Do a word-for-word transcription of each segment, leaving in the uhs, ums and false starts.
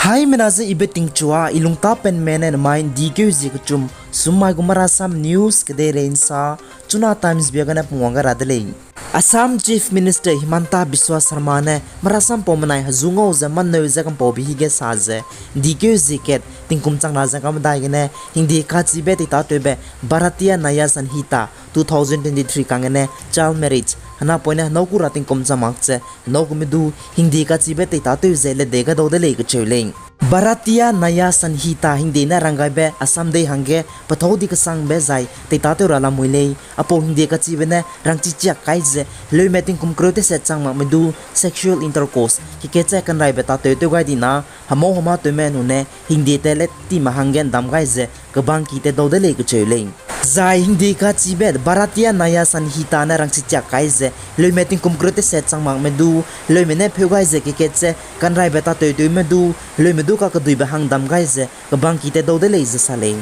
Haimena ze ibe tingchua, i lungtapenme ne nemai ’ndi keu zie kechum, summai gu Marasam News kedeirei ’nsa, Chuna Times bia gene pungwang gai ra de lei. Assam Chief Minister Himanta Biswa Sarma ne Marasam pau menai hezu ngau ze manneu ze kampaube hige sa ze, ’ndi keu zie kat tingkum chang na ze kamedai gene hingde kachibe teitateube Bharatiya Nyaya Sanhita two thousand twenty-three kang gene child marriage, henapoine henâu ku ra tingkum chang mak ze henâu kume du hingde kachibe teitatew ze ledei ga dau de lei kecheu lei. Bharatiya Nyaya Sanhita hingde ne ranggaibe Assam dei hangge pethâu di kesangbe zai teitatew ra lamui lei. Apau hingde kachibe ne rangchichiak kai ze leume tingkum kereu teset chang makme du sexual intercourse kekat ze kanraibe tatew tew gai di na, hemau hema tewme nune hingde te let time hangge ’ndam gai ze kebangki tat dau de lei kecheu lei. Zai hingde kachibe Bharatiya Nyaya Sanhita ne rangchichiak kai ze leume tingkum kereu teset chang makme du, leume ne pheu gai ze kekat ze kanraibe tatew tewme du, leume du kakeduibe hang ’ndam gai ze kebangki tat dau de lei ze sa lei.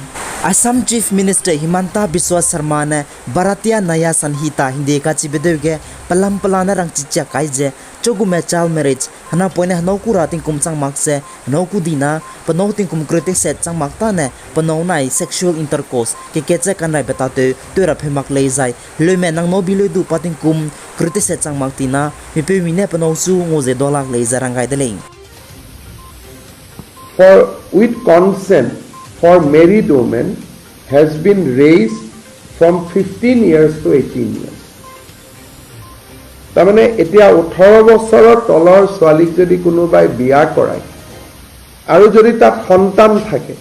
Assam Chief Minister Himanta Biswa Sarma ne Bharatiya Nyaya Sanhita hingde kachibe deu ge pelam pela ne rangchichiak kai ze, chugume child marriage, henapoine henâu ku ra tingkum chang mak ze henâu ku di na, penâu tingkum kereu teset chang mak tâne penâu nai sexual intercourse kekat ze kanraibe tatew tew ra pheu mak lei zai leume nangnâu bi leu du pa tingkum kereu teset chang mak ti na, mipeumi ne penâu chu ngau ze dualak lei ze rang gai de lei. For, with consent for married women has been raised from fifteen years to eighteen years। তাৰমানে এতিয়া ওঠৰ বছৰৰ তলৰ ছোৱালীক যদি কোনোবাই বিয়া কৰায় আৰু যদি তাত সন্তান থাকে,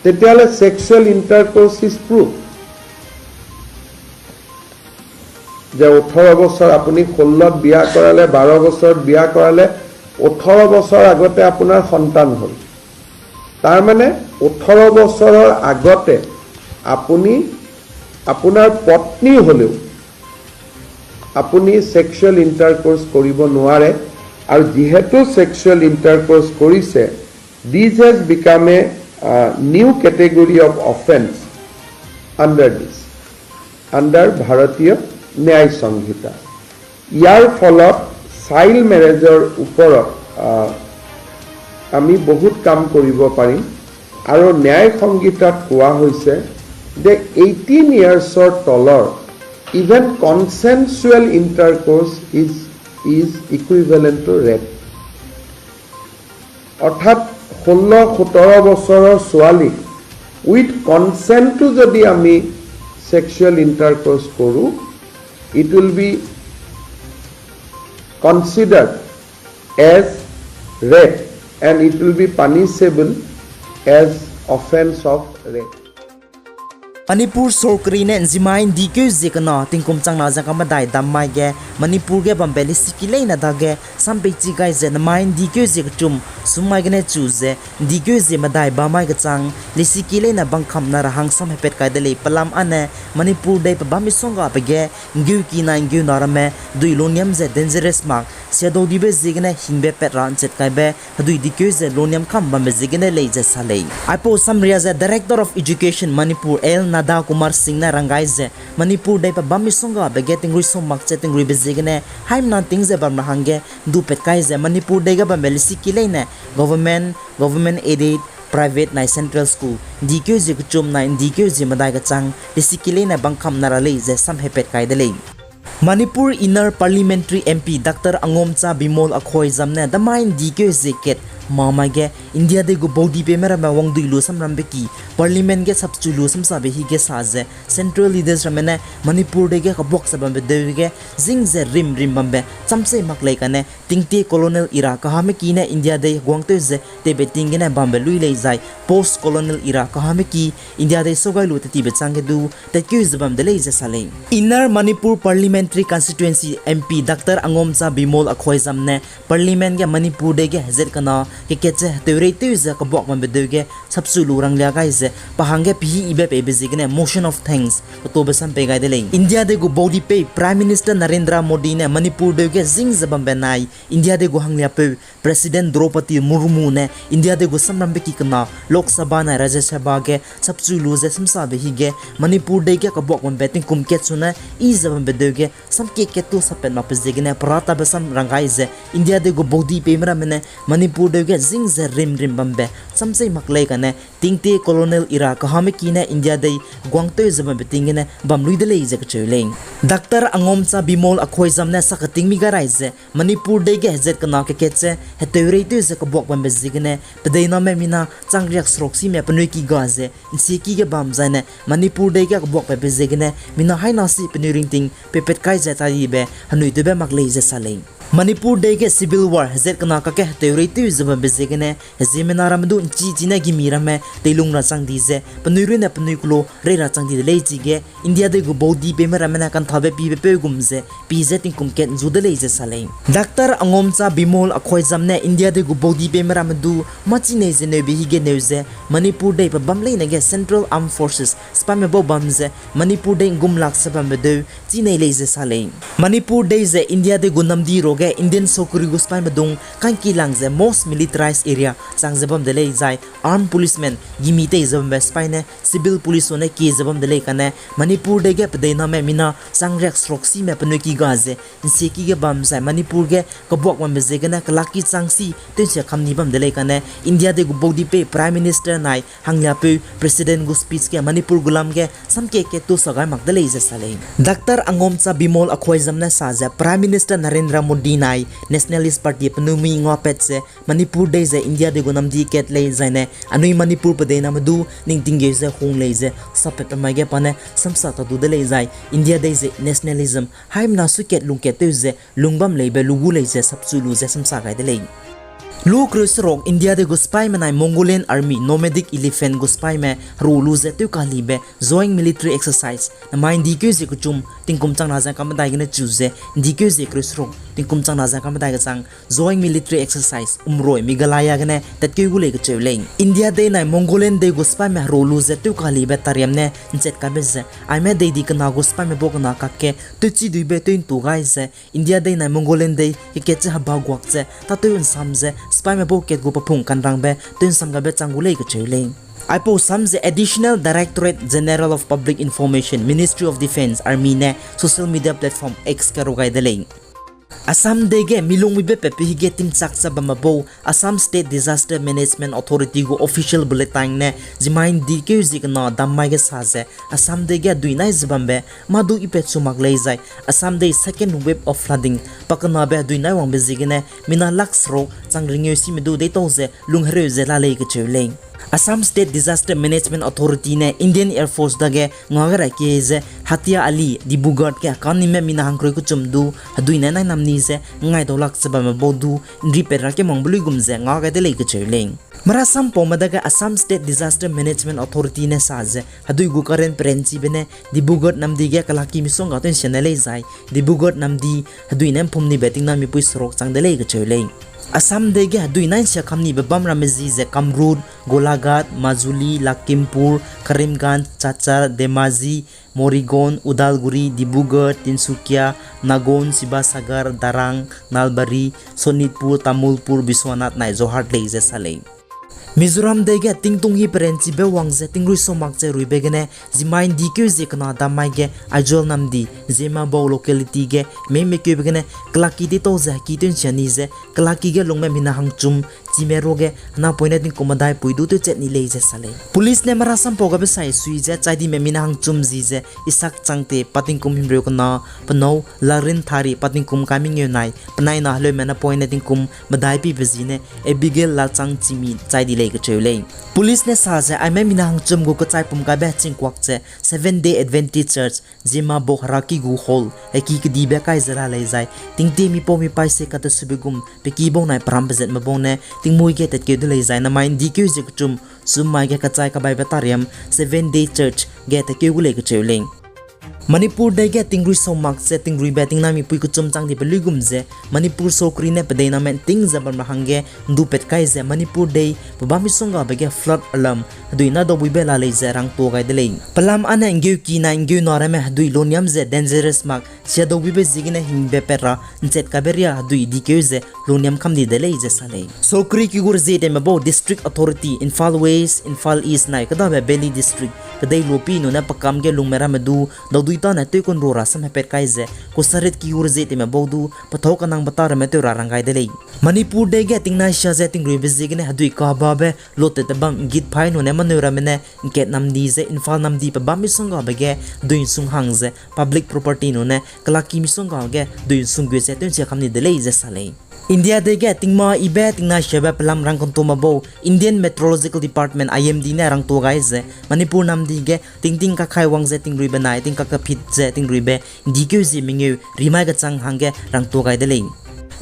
তেতিয়াহ'লে sexual intercourse is proof যে ওঠৰ বছৰ, আপুনি ষোল্লত বিয়া কৰালে, বাৰ বছৰত বিয়া কৰালে, ওঠৰ বছৰ আগতে আপোনাৰ সন্তান হ'ল। তাৰমানে ওঠৰ বছৰৰ আগতে আপুনি, আপোনাৰ পত্নী হ'লেও আপুনি ছেক্সুৱেল ইণ্টাৰক'ৰ্চ কৰিব নোৱাৰে। আৰু যিহেতু ছেক্সুৱেল ইণ্টাৰক'ৰ্চ কৰিছে, this has become a, uh, new category of offence under this, under ভাৰতীয় ন্যায় সংহিতা। ইয়াৰ ফলত চাইল্ড মেৰেজৰ ওপৰত, আহ, আমি বহুত কাম কৰিব পাৰিম। আৰু ন্যায় সংহিতাত কোৱা হৈছে যে এইটিন ইয়াৰ্ছৰ তলৰ even consensual intercourse is, is equivalent to rape। অৰ্থাৎ ষোল্ল সোতৰ বছৰৰ ছোৱালীক উইথ কনচেণ্টটো যদি আমি ছেক্সুৱেল ইণ্টাৰক'ৰ্চ কৰোঁ, it will be considered as rape and it will be punishable as offence of rape। Manipur sorkari ne nzimai ndikeu zie kena tingkum changna ze kamedai dam mai ge Manipur ge bambe lisiki leine dage sampeichi gai ze namai ndikeu zie kechum sum mai gene chu ze ndikeu zie medai bam mai kechang lisiki leine bangkamna ra hang sam hepat kai de lei. Pelam âne Manipur dei pe bam misonggabe ge nggeuki nai nggeuna ramme dui loniam ze dangerous mak siadau dibe ziegene hingbe pat ra nchet kaibe hedui dikeu ze loniam kam bambe ziegene lei ze sa lei. Aipau samria ze Director of Education Manipur L Nanda Kumar Singh ne ranggai ze Manipur dei pe bam misonggabe ge tingrui song mak ze tingruibe ziegene haimena ting ze bam ra hangge ndupat kai ze Manipur dei ge bambe lisiki leine government, government aided, private nai central school ndikeu zie kechum nai ndikeu zie medai kechang lisiki leine bangkamna ra lei ze sam hepat kai de lei. Manipur Inner Parliamentary M P Doctor Angomcha Bimol Akhoi zam ne damai ndikeu zie kat ma mai ge India dei gu baudi peime ramme wangdui lu samrambe ki Parliament ge sapchu lu samsabe hi ge sa ze Central leaders ramme ne Manipur dei ge kabuak ze bambe deu ge zing ze rim rim bambe chamsei mak lei kane tingtie colonial era kahame ki ne India dei heguangtew ze teibe ting gene bambe lui lei zai post colonial era kahame ki India dei saugai lu tetibe chang ge du tatkeu ze bam de lei ze sa lei. Inner Manipur Parliamentary Constituency M P Doctor Angomcha Bimol Akhoi zam ne Parliament ge Manipur dei ge hezat kena kekat ze heteurei tew ze kabuak bambe deu ge sapchu lu ranglia gai ze pa hangge pehî ibe peibe ziegene motion of thanks ketobe sam pei gai de lei. India dei gu baudi pei Prime Minister Narendra Modi ne Manipur dei ge zing ze bambe nai India dei gu hangliapeu President Droupadi Murmu ne India dei gu samrambe ki kena Lok Sabha nai Rajya Sabha ge sapchu lu ze samsabe hige Manipur dei ge kabuak bambe tingkum kat su ne i ze bambe deu ge samkie kat tu sappat makbe ziegene peratabe sam rang gai ze India dei gu baudi peime ramme ne Manipur deu ge zing ze rimrim bambe samsei mak lei kane tingtie colonial era kahame ki ne India dei guangtew ze bambe ting gene bam lui de lei ze kacheu lei. Doctor Angomcha Bimol Akoijam ne sakating mi ga rai ze Manipur dei ge hezat kena kekat ze heteureitew ze kabuak bambe ziegene pedeiname mina chang riak seruk sime penui ki ga ze nsieki ge bam zaine Manipur dei ge kabuak bambe ziegene mina haina si penui ringting peipat kai ze tadibe henui tewbe mak lei ze sa lei. Manipur dei ge civil war hezat kena kakge heteureitew ze bambe ziegene heziemena ramme du nchi chine gimi ramme teilung ra chang di ze penui runne penui kulo rei ra chang di de lei chige India dei gu baudi peime ramme ne kanthabe pibe peu gum ze pi ze tingkum kat nzu de lei ze sa lei. Doctor Angomcha Bimol Akoijam ne India dei gu baudi peime ramme du mâ chi nei ze neube hige neu ze Manipur dei pe bam leine ge Central Armed Forces sipaime bau bam ze Manipur dei ngumlak se bambe deu chi nei lei ze sa lei. Manipur dei ze India dei gu namdi ruage Indian sokuri gu sipaime dung kangki lang ze most militarized area chang ze bam de lei zai armed policemen gimi tei ze bambe sipai ne civil police ne kie ze bam de lei kane Manipur dei ge pedeiname mina chang riak seruk sime penui ki ga ze nsieki ge bam zai Manipur ge kabuak bambe ziegene kelakki chang si tewnsia kamni bam de lei kane India dei gu baudi pei Prime Minister nai hangliapeu President gu speech ge Manipur gu lam ge samkie kat tu sa gai mak de lei ze sa lei. Doctor Angomcha Bimol Akoijam ne sa ze Prime Minister Narendra Modi nai Nationalist Party penui mui ngapat ze Manipur dei ze India dei gu namdi kat lei zaine anui Manipur pedeiname du ningting geu ze hung lei ze sappat pe mai ge pa ne samsa ta du de lei zai India dei ze nationalism haimena suikat lungkat tew ze lung bam leibe lu gu lei ze sapchu lu ze samsa gai de lei. Lu kereu seruk India dei gu sipaime nai Mongolian Army nomadic elephant gu sipaime heru lu ze tew kalibe joint military exercise namai ndikeu zie kechum tingkum chang na ze kamedai gene chu ze ndikeu zie kereu seruk tingkum chang na ze kamedai kechang joint military exercise Umroi Meghalaya gene tatkeu gu lei kacheu lei. India dei nai Mongolian dei gu sipaime heru lu ze tew kalibe tariam ne nchat kabe ze aime dei di kena gu sipaime bau kena kakge tewchi duibe tew ntu gai ze India dei nai Mongolian dei kekat ze heba guak ze tatew nsam ze sipaime bau kat gu pephung kanrangbe tew nsam gabe chang gu lei kacheu lei. Aipau sam ze Additional Directorate General of Public Information, Ministry of Defence, Army ne social media platform X ge rau gai de lei. Assam dei ge milung mibe pepe hige timchak ze bamme bau Assam State Disaster Management Authority gu official bulletin ne zimai ndikeu zie kena dam mai ge sa ze Assam dei ge hedui nai ze bambe mâ du ipat su mak lei zai Assam dei second wave of flooding pakenabe hedui nai wangbe ziegene mina lak seruk chang ringeu sime du deitau ze lunghereu ze la lei kacheu lei. Assam State Disaster Management Authority ne Indian Air Force dage ngage rakie ze Hatia Ali, Dibrugarh ge heka'nnime mina hangkereu kechum du hedui nai nai namni ze ngai dau lak ze bamme bau du nripat ra kemangbe luigum ze nga gai de lei kacheu lei. Marasampaume dage Assam State Disaster Management Authority ne sa ze hedui gu current peranchibe ne Dibrugarh namdi ge kelakki misongga tew nsia ne lei zai Dibrugarh namdi hedui ne mpum nibe tingna mipui seruk chang de lei kacheu lei. Assam dei ge hedui nai nsia kamnibe bam ramme zi ze Kamrup, Golaghat, Majuli, Lakhimpur, Karimganj, Cachar, Dhemaji, Morigaon, Udalguri, Dibrugarh, Tinsukia, Nagaon, Sivasagar, Darrang, Nalbari, Sonitpur, Tamulpur, Biswanath nai Jorhat lei ze sa lei. Mizoram dei ge tingtung hi peranchibe wang ze tingrui sau mak ze ruibe gene zimai ndikeu zie kena dam mai ge Aizawl namdi Zemabog locality ge mei mekeube gene kelakki deitau ze heki tew nsia ni ze kelakki ge lungme mina hangchum chime ruage henapoine tingkum medai pui du tewchat ni lei ze sa lei. Police ne marasampau gabe sai sui ze chaidime mina hangchum zi ze Isak Changte pa tingkum himreu kena, penâu Larin Thari pa tingkum kaimengeu nai penai na heleume napoine tingkum medai pibe zi ne Abigail Lalchang chimi chai di lei kacheu lei. Police ne sa ze aime mina hangchum gu kechaipum kaibe hechingkuak ze Seventh Day Adventist Church Zemabog heraki gu hall heki kedibe kai ze la lei zai tingtie mipau mipaî se katesube gum pe ki bau nai peram pezatme bau ne tingmuî ge tatkeu de lei zai namai ndikeu zie kechum sum mai ge kachai kabaibe tariam Seventh Day Church ge tatkeu gu lei kacheu lei. Manipur dei ge tingrui sau mak ze tingruibe tingnamipui kechum chang dibe luigum ze Manipur sokri ne pedeiname nting ze bam ra hangge ndu pat kai ze Manipur dei pebâm misonggabe ge flood alarm hedui na daubuibe la lei ze rangtuâ gai de lei. Pelam âne nggeuki nai nggeunarume hedui loniam ze dangerous mak sia daubuibe ziegene hingbe pat ra nchat kaibe ria hedui dikeu ze loniam kam di de lei ze sa lei. Sokri kigur zie tewme bau District Authority, Imphal West, Imphal East nai kêdabe Valley District kedei lopi nune pekam ge lungme ramme du daudui tâne tewkunru ra sam hepat kai ze kusarit kigur zie tewme bau du pethâu kanangbe tâ ramme tew ra rang gai de lei. Manipur dei ge tingnaisia ze tingruibe ziegene hedui kababe lottetbe bam gitphai nune maneu ramme ne nkat namdi ze Imphal namdi pebâm misonggabe ge dui nsung hang ze public property nune kelaki misongga ge dui nsung gu ze tewnsia kam ni de lei ze sa lei. India dei ge tingma yibe tingnaisiabe pelam rangkantome bau Indian Meteorological Department, I M D ne rangtuâ gai ze Manipur namdi ge tingting kakhai wang ze tingruibe nai tingkak kaphit ze tingruibe dikeu zie mengeu rimai kechang hangge rangtuâ gai de lei.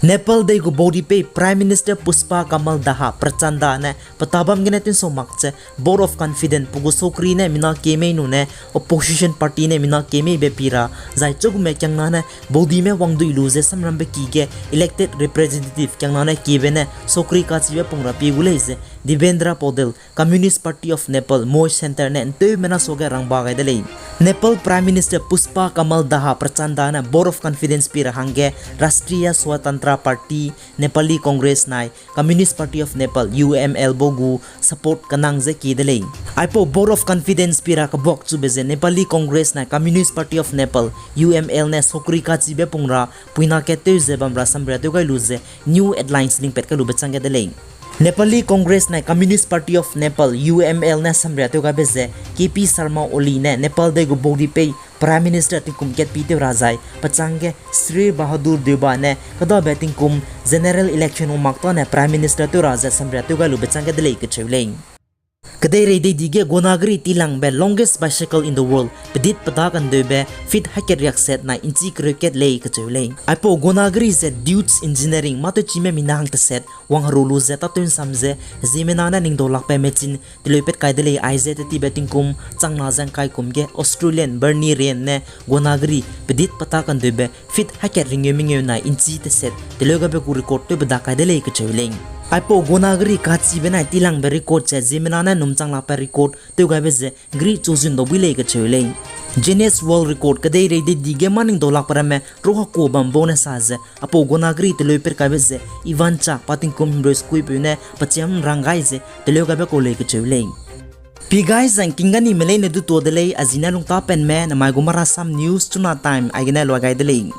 Nepal dei gu baudipei Prime Minister Pushpa Kamal Daha Prachanda ne petabam gene tewnsau mak ze vote of confidence pe gu sokri ne mina kie mei nune opposition party ne mina kie meibe pi ra zai chugume kiangna ne baudime wangdui lu ze samrambe ki ge elected representative kiangna ne kiebe ne sokri kachibe pung ra pie gu lei ze Devendra Paudel, Communist Party of Nepal, Moy Center ne nteumena suage rangba gai de lei. Nepal Prime Minister Pushpa Kamal Daha Prachanda ne vote of confidence pi ra hangge Rashtriya Swatantra Party, Nepali Congress nai Communist Party of Nepal, U M L bau gu support kenang ze kie de lei. Aipau vote of confidence pi ra kebuak chube ze Nepali Congress nai Communist Party of Nepal, U M L ne sokri kachibe pung ra puina kat tew ze bam ra samria tew gai lu ze New Alliance lingpat kai lube chang gai de lei. Nepali Congress nai Communist Party of Nepal, U M L ne samria tew gaibe ze K P Sharma Oli ne Nepal dei gu baudipei Prime Minister tingkum kat pi tew ra zai pechang ge Sri Bahadur Deuba ne kêdabe tingkum general election wang mak tâne Prime Minister tew ra ze samria tew gai lube chang gai de lei kacheu lei. Kedeirei dei di ge Gonagri tilangbe longest bicycle in the world pedit peda kandeube feet hakat riakset nai inchi kereu kat lei kacheu lei. Aipau Gonagri ze Deutz Engineering mâ tewchime mina hang teset wangheru lu ze tâtew nsam ze ziemmena ne ningdaulakbe machine teleupat kai de lei aize tetibe tingkum changna ze ngkai kum ge Australian Bernie Ryan ne Gonagri pedit peta kandeube feet hakat ringeu mengeu nai inchi teset teleu gaibe gu record tewbe da kai de lei kacheu lei. Aipau Gonagri kachibe nai tilangbe record ze ziemmena ne num changlakbe record tew gaibe ze gri chuzun dau bui lei kacheu lei. Guinness World Record kedeirei dei di ge mâ ningdaulakbe ramme rau hekua bam bau ne sa ze aipau Gonagri teleupat kaibe ze Ivanchuk pa tingkum himreu sekuipeu ne pechiam rang gai ze teleu gaibe kau lei kacheu lei. Pi gai zangking ganime leine du tuâ de lei, a zi ne lungtapenme namai gu Marasam News Chuna Time aigene luai gai de lei.